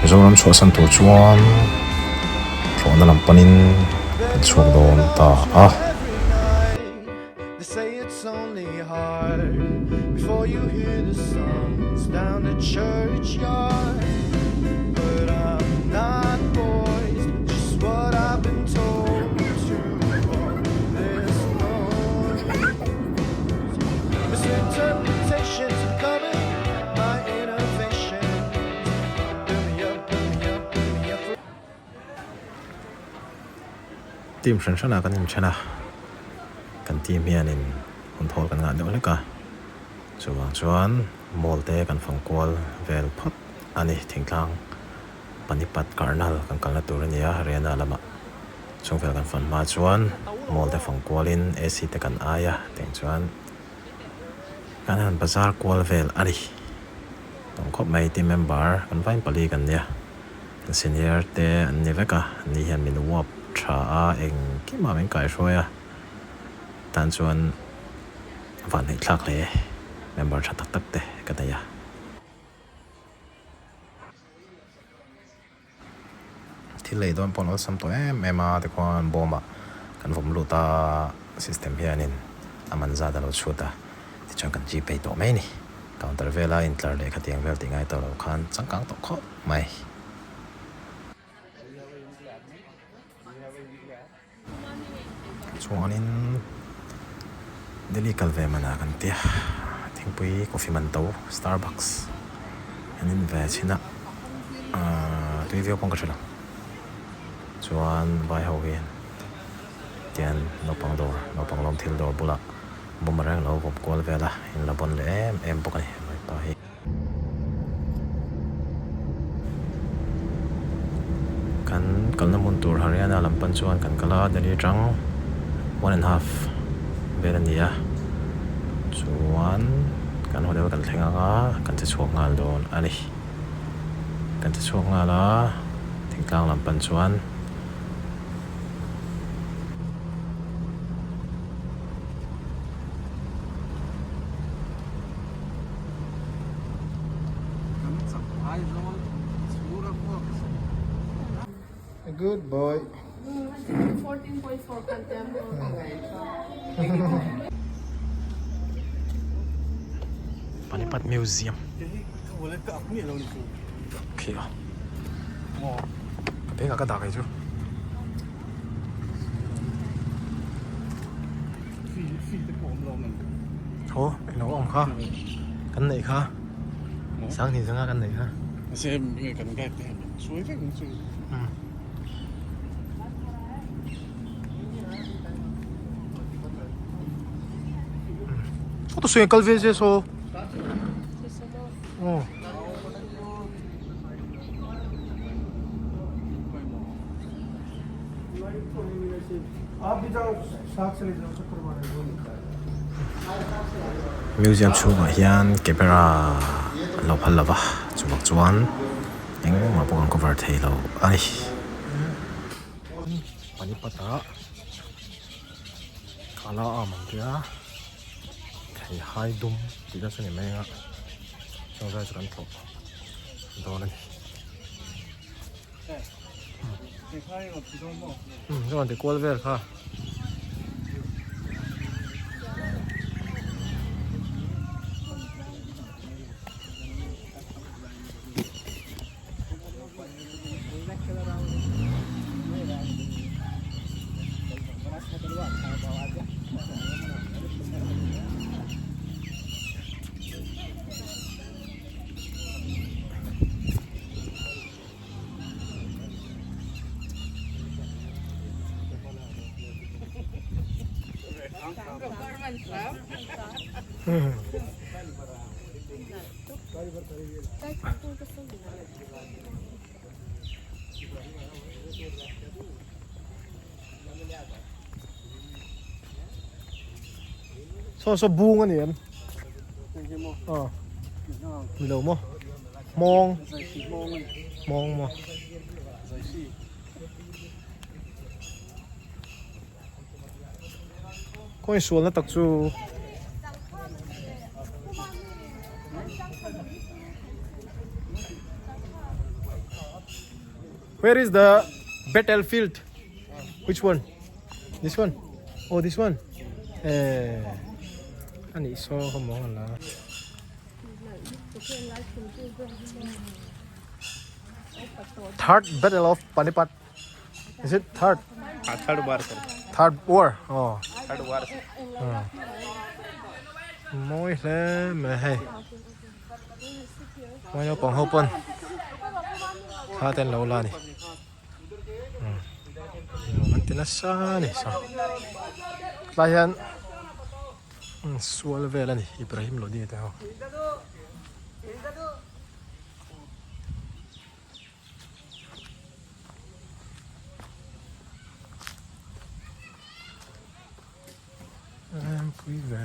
Mizoram chhuahsan tur chuan thlawhna lam panin kan chhuak dawn ta a. Team hran hranah kan inthen a, kan team hianin hun thawl kan ngah deuh hlek a, chuvang chuan mall te kan fang kual vel phawt a ni. Thingtlang Panipat Karnal kan kalna tur a ni a, Haryana lamah chung vel kan fan hma chuan mall te fang kualin AC te kan ai a, tiang chuan kan han bazar kual vel a ni. Tawng khawp mai team member kan vain pali kan nia. Kan senior te an ni vek a, ni hian min uap tha a, engkimah min kaihruai a, tan chuan vanneih thlak hle member tha tak tak te ka nei a. Thil lei dawn pawh an awlsam tawh em em a, tikhuan bawmah kan vawm lut a, system hianin a man zat a lo chhut a, tichuan kan gpay tawh mai a ni. Counter vela intlar leh khatiang vel tih ngai tawh lo khan changkang tawh khawp mai. Chuanin Delhi kal ve manah kan tia thingpui coffee man to Starbucks an in ve chhin a ahh tui viau pawh ka hre lo chuan vai ho hian tian naupang dawr naupang lawm thil dawr bulah bawmreng lo vawm kual vel a in la bawn leh em em bawk a ni vaipa hi. Kan kalna hmun tur Haryana lam pan chuan kan kal a, Delhi atang one and half vel a ni a, chuan kan hotel kan thleng ang a, kan che chhuak nghal dawn a ni. Kan che chhuak nghal a, thingtlang lam pan chuan. A good boy. 14.4 kan te mo. Panipat Museum. Khi a. Ka bag ah ka dah kei chu. Haw eng lo awm kha kan neih kha Sanghnih zanga kan neih kha. Saw ta kal ve se saw. Aw. Museum chhungah hian camera an lo phal lova chuvang chuan engmah pawh kan cover thei lo a ni. Panipat ah kala am an tia thei hai dum tih na chu ni mai ang a chung zai chu kan tlawh dawn a ni. Chuan ti kual vel kha. Saw saw bung a ni em? Aw ni lo maw hmawng hmawng maw khawi sualna tak chu. Where is the battlefield? Which one? This one? Oh, this one? Eh, ani so ka mo la. Third battle of Panipat. Is it third? Third war sir. Third war. Oh. Third war. Mawi hle mai hei. Mawi naupang ho pawn thla te an lo la a ni. Nuam an ti nasa a ni saw. Tlai hian sual vel a ni Ibrahim Lodi te ho. Pui ve.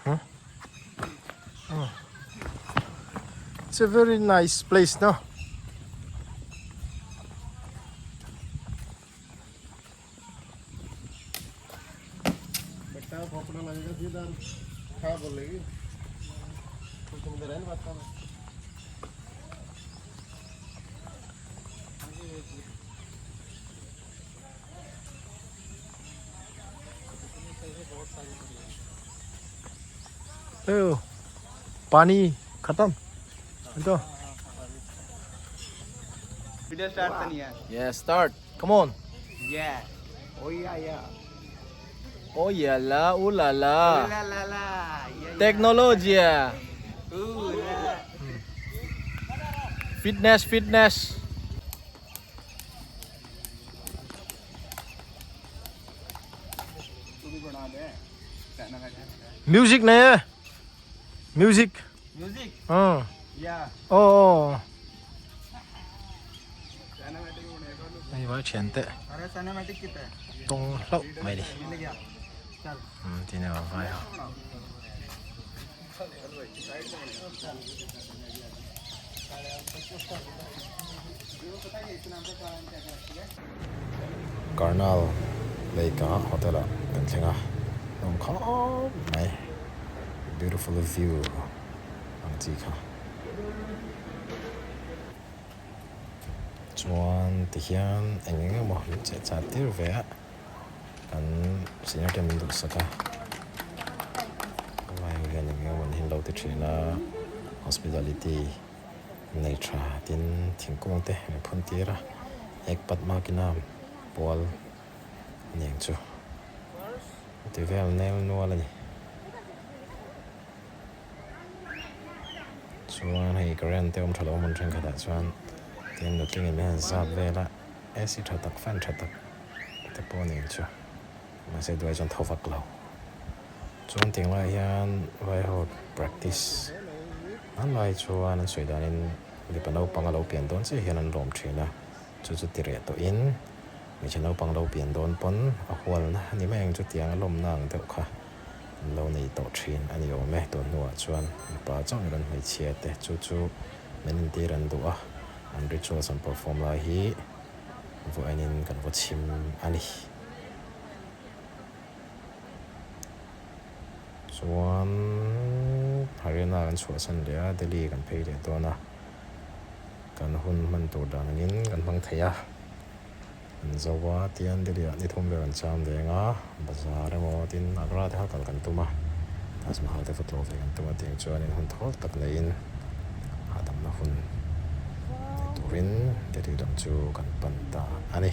Huh? Oh. It's a very nice place, no? Pani khatam to Video start तो नहीं है. Yeah, start. Come on. Yeah. Oh yeah yeah. Oh yeah la, ooh la la. La la la. Yeah. Technology. Ooh la la. Fitness, fitness. तू भी बना दे. Music này á. Music. Music. Ờ. Yeah. Ồ. Hei vai thian teh. अरे cinematic कितना है? Tawng hlauh mai ni. मिल गया. चल. Tin emaw vai ho. Karnal Lake ah hotel ah kan thleng a nawm khawp mai beautiful view ang chi kha chuan tihian eng eng emaw min cheh chat tir ve a. Kan senior te min duhsak a, vai ho hian eng emaw an lo ti thin a, hospitality nei tha tin thingkung te min phun tir a, ek patma kinam pual a ni ang chu ti vel nel nual a ni. Chuan hei current te awm tha lo hmun thenkhatah chuan tin nutling in min han zap vel a, AC tha tak fan tha tak. te pawh a ni ang chu mahse duai chuan tho vak lo chuan tiang lai hian vai ho practice an lai chuan an sawi danin mipa naupang a lo pian dawn chiah hian an lawm thin a chu chu ti reh tawhin hmeichhe naupang lo pian dawn pawn a hualna a ni mai ang chu tiang a lawmna ang deuh kha an lo nei tawh thin a ni awm e tun hnuah chuan mipa chauh ni rawn hmeichhia te chu chu men entir an duh a an rituals an perform lai hi. Vawiin kan va chhim a ni. Chuan Haryana kan chhuahsan leh a, Delhi kan phei leh dawn a, kan hun hman tur dan angin kan hmang thei a. Kan zo a, tian Delhi ah ni thum vel kan cham ve ang a, bazar emaw tin Agra te kha kal kan tum a, Taj Mahal te va tlawh ve kan tum a tiang chuanin hun thawl tak neiin hahdamna hun nei turin Delhi lam chu kan pan ta a ni.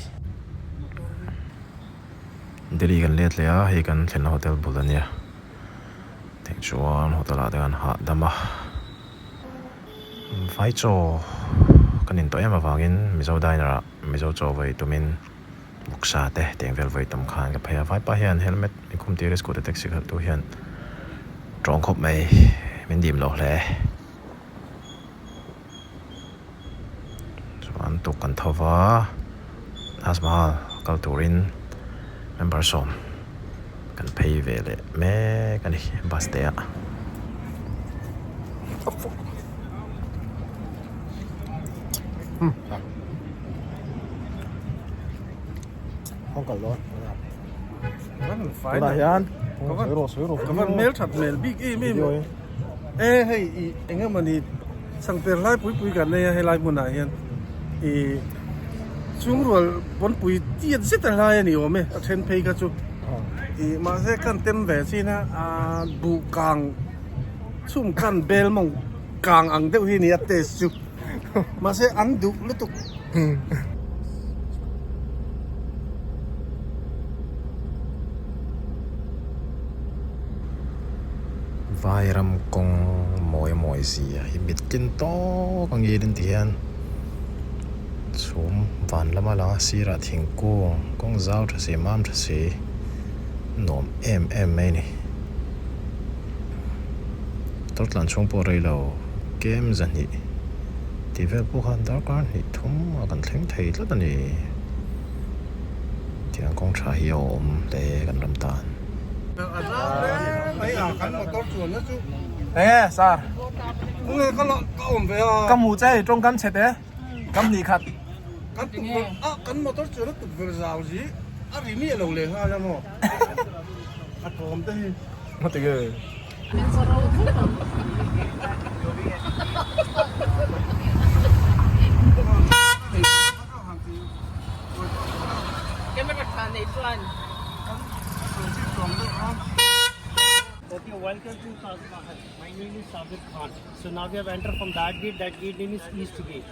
Delhi kan let leh a, hei kan thlenna hotel bul a nia. Teh chuan hotel ah te kan hahdam a, vai chaw kan in tawh em avangin Mizo diner ah Mizo chaw vawi tumin bawksa te tiang vel vawi tam khan ka phei a, vaipa hian helmet min khum tir a scooter taxi khalh tu hian tawng khawp mai min dim lo hle. Chuan tuk kan tho va, Taj Mahal kal turin member sawm kan phei ve leh mek a ni bus te ah. Kawng kal dawn. Tunah hian sawi rawh sawi rawh. Ka van hmel that hmel bik em em. E hei i eng emawni sangper lai pui pui kan nei a helai hmunah hian i chhungrual pawnpui tiat zet a hlai a ni awm e a then phei kha chu i mahse kan tem ve chin a a buh kang chhum khan bel mawng kang ang deuh hi a ni a taste chu mahse an duh lutuk. Vairam kawng mawi mawi zia hi mittin tawk ang in ti hian chhum van lama lang a sirah thingkung kawng zau tha si mam tha si nuam em em mai a ni tawrtlan chhung pawh rei lo kem zahnih tih vel pawh khan darkar hnih thum a kan thleng thei tlat a ni tiang kawng tha hi a awm hle kan ram tan. Enge sir ka hmuh che hei tawngkam chhe te kam hnih khat. Kan motor chuan a tukverh zau zi a ri miah lo leh nghal a maw a thawm te hi. Ngatinge. Okay, welcome to Taj Mahal. My name is Sabir Khan. So now we have entered from that gate. That gate name is East Gate.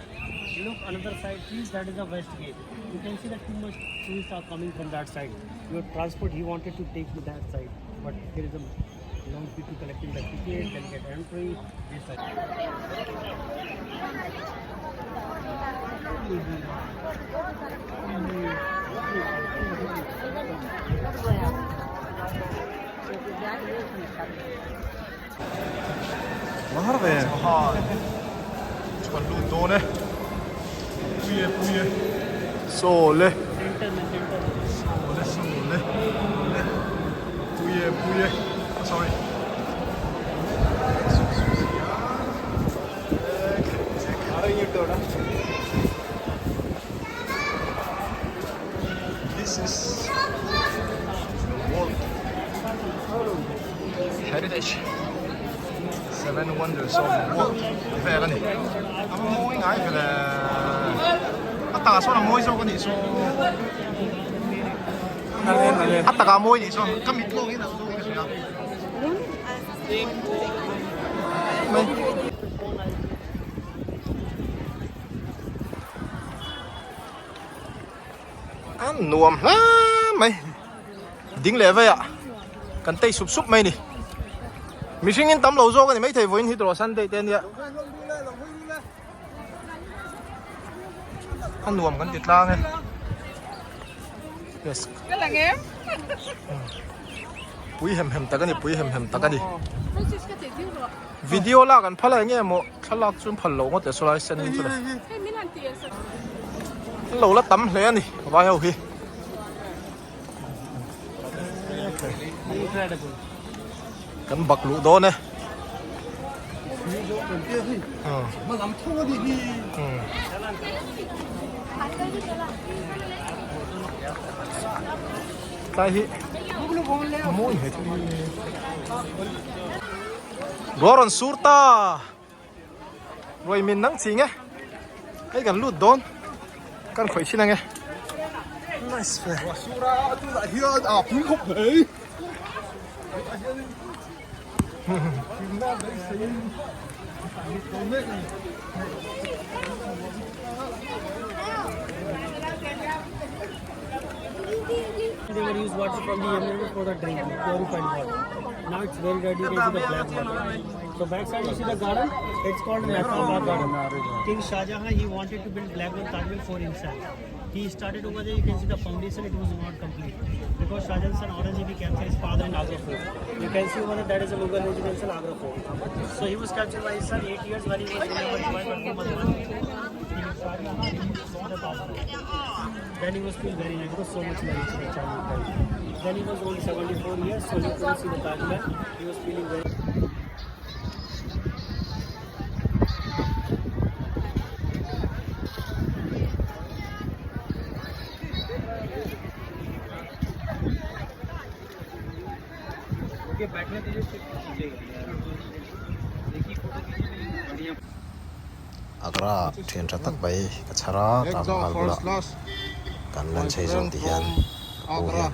Look another side, please. That is the West Gate. You can see that too much tourists are coming from that side. Your transport, he wanted to take you that side, but there is a long queue to collecting the ticket, then get entry. This side. Mar ve chu kan lut dawn e pui e pui e saw le saw le saw le pui e pui e sorry this is the world Heritage Seven Wonders of the World vel a ni a mawi ngai vel e a takah sawn a mawi zawk a nih chu a takah a mawi nih chu ka mit lawk in a zawk in ka hria a nuam hle mai. Ding leh veiah kan tei sup sup mai a ni. Mihring in tam lo zawk a ni maithei vawiin hi tawh Sunday te ania. A nuam kan ti tlang e. Yes. Pui hem hem tak a ni, pui hem hem tak a ni. Video lak an phal a enge maw thlalak chu an phal lo ngawt le saw lai sen chu le. An lo la tam hle a ni vai ho hi. Kan bak luh dawn e. Tlai hi mawi he thil hi. Ruah rawn sur ta. Ruai min nang ching e. Hei kan lut dawn. Kan khawih thin ange. Nice ve. Ruah sur a tunah hian a pui khawp mai. Tunah hianin hlimna beiseiin kan lut dawn mek a ni. They were used water from the Yamuna river for the drinking, purified water. Now it's very dirty, you can see the black water. So backside you see the garden, it's called Mehtabad Garden. King Shah Jahan, he wanted to build black one Taj Mahal for himself. He started over there, you can see the foundation, it was not complete. Because Shah Jahan's son Aurangzeb, he captured his father in Agra Fort. You can see over there, that is a Mughal residential Agra Fort. So he was captured by his son 8 years when he was ruling his wife Muhammad Shah Jahan saw the Taj Mahal. Then he was still very young, because so much marriage in the childhood time. Then he was only 74 years, so he couldn't see the Taj Mahal. He was feeling very Agra thian tha tak mai ka chhar a Taj Mahal bulah kan lan chei zawng ti hian ka pu hian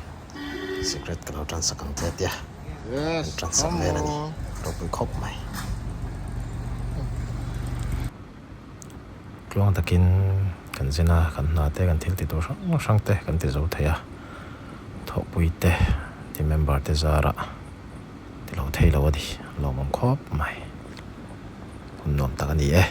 secret ka lo tan sak ang che a tia an tan sak vel a ni ropui khawp mai. Tluang takin kan zin a, kan hna te, kan thil ti tur hrang hrang te kan ti zo thei a, thawhpui te, team member te zarah ti lo thei lo a ni, lawmawm khawp mai, hun nuam tak a ni e.